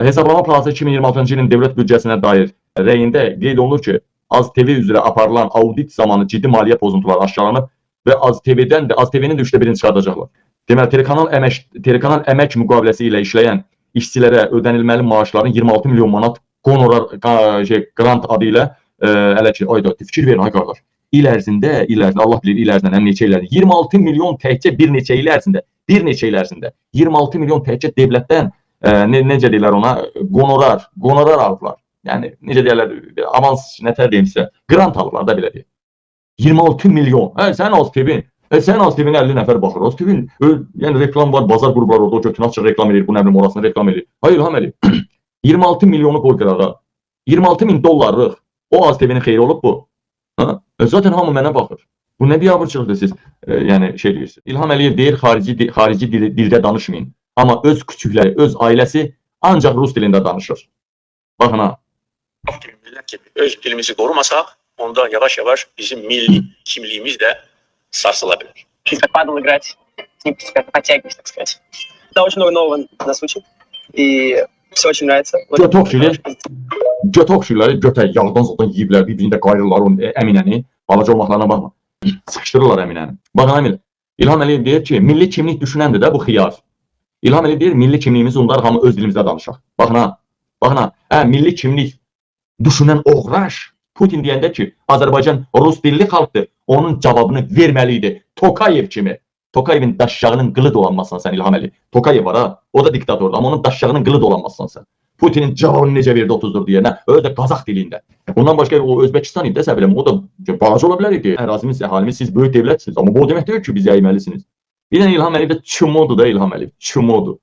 Hesablama Palatası 2026-cı ilin dövlət büdcəsinə dair rəyində qeyd olunur ki, Az TV üzrə aparılan audit zamanı ciddi maliyyə pozuntuları aşkarlanıb və Az TV-dən də Az TV-nin də üçdə birini çıxardacaqlar. Deməli, telekanal əmək müqaviləsi ilə işləyən işçilərə ödənilməli maaşların 26 milyon manat qonorar şey, qrant adı ilə ələ ki, ayda fikir verin ay qardaş. İl ərzində, Allah bilir il ərzində, nə neçə il ərzində 26 milyon təkcə bir neçə il ərzində, bir neçə il ərzində 26 milyon təkcə dövlətdən necə deyirlər ona, qonorar alıblar. Yəni necə deyirlər, avans nətər deyim sizə, qrant alıblar da belə deyim. 26 milyon. Hə, sən Az TV-n, sən Az TV-nin 50 nəfər baxır. Az TV-nin yəni reklam var, bazar qrupları orada o götünü açır reklam edir, bu nə bilim orasını reklam edir. Hayır İlham Əliyev. 26 milyonu qoy qırağa. 26 min dollarlıq o Az TV-nin xeyri olub bu. Ha? Zaten hamı mənə baxır. Bu nə biabırçılıqdır siz yəni şey deyirsiniz. İlham Əliyev deyir xarici dildə danışmayın. Amma öz küçükləri, öz ailəsi ancaq rus dilində danışır. Baxın ha. Gibi, millet gibi öz dilimizi korumasak onda yavaş yavaş bizim milli kimliğimiz de sarsılabilir. Как падал играть, с ним подтягиваюсь, так сказать. Да, очень много нового нас учит, и все очень нравится. Götə oxşayır. Götə oxşayırlar, götə yağdan zaten yeyiblər, bir-birini də qayırırlar onun Əminəni. Balaca olmaqlarına baxma. Sıxışdırırlar Əminəni. Baxın Əmin, İlham Əliyev deyir ki, milli kimlik düşünəndir də bu xiyar. İlham Əliyev deyir, milli kimliyimizi undarıq, hamı öz dilimizdə danışaq. Baxın ha. Baxın ha. Hə, milli kimlik düşünən oğraş Putin deyəndə ki, Azərbaycan rus dilli xalqdır, onun cavabını verməli idi. Tokayev kimi. Tokayevin daşşağının qılı dolanmazsan sən İlham Əliyev. Tokayev var ha, o da diktatordur amma onun daşşağının qılı dolanmazsan sən. Putinin cavabını necə verdi 34 deyənə, özü də qazaq dilində. Bundan başqa o Özbəkistan idi də səhv eləmirəm, o da balaca ola bilər idi. Ərazimiz, əhalimiz, siz böyük dövlətsiniz, amma bu o demək deyil ki, bizi əyməlisiniz. Bir dənə İlham Əliyev də çumodur da İlham Əliyev, çumodur.